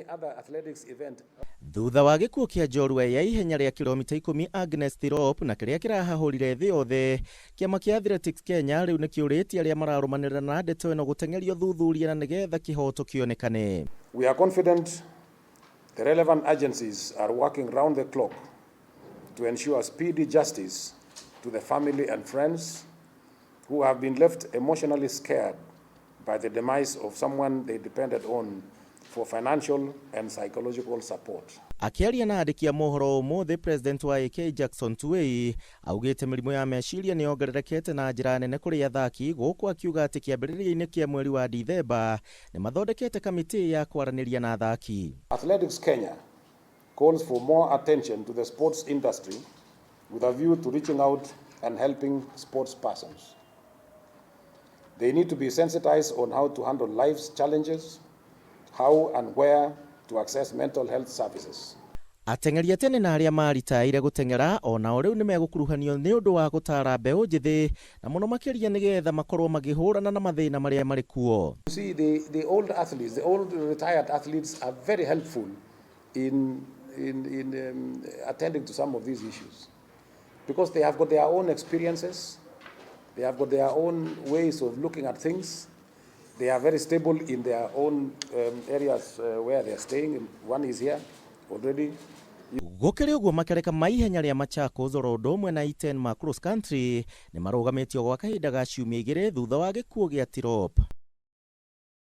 Other athletics event. Thutha wa gĩkuũ kĩa njorua ya ihenya rĩa kilomita 10 Agnes Tirop na kĩrĩa kĩrahahũrire thĩ yothe, kĩama kĩa Athletics Kenya rĩu nĩ kĩũrĩtie arĩa mararũmanĩrĩra na ndeto ĩno gũteng'erio thuthuria na nĩgetha kĩhoto kĩonekane. We are confident the relevant agencies are working round the clock to ensure speedy justice to the family and friends who have been left emotionally scared by the demise of someone they depended on for financial and psychological support. Akĩaria na andĩki a mohoro ũmũthĩ, president wa AK Jackson Tuwei augĩte mĩrimũ ya meciria nĩ yongererekete na njĩra nene kũrĩ athaki, gũkũ akiuga atĩ kĩambĩrĩria-inĩ kĩa mweri wa Dithemba nĩ mathondekete kamĩtĩ ya kwaranĩria na athaki. Athletics Kenya calls for more attention to the sports industry with a view to reaching out and helping sports persons. They need to be sensitized on how to handle life's challenges, how and where to access mental health services. Ateng'eri a tene na arĩa maritaire gũteng'era onao rĩu nĩ megũkuruhanio nĩ ũndũ wa gũtara mbeũ njĩthĩ na mũno makĩria nĩgetha makorwo makĩhũrana na mathĩna marĩa marĩ kuo. You see, the old athletes, the old retired athletes are very helpful in attending to some of these issues because they have got their own experiences, they have got their own ways of looking at things. They are very stable in their own areas where they are staying. One is here already. Gũkĩrĩ ũguo, makereka ma ihenya rĩa Machakos oro ũndũ ũmwe na Iten ma cross country nĩ marũgamĩtio gwa kahinda ga ciumia 2 thutha wa gĩkuũ gĩa Tirop.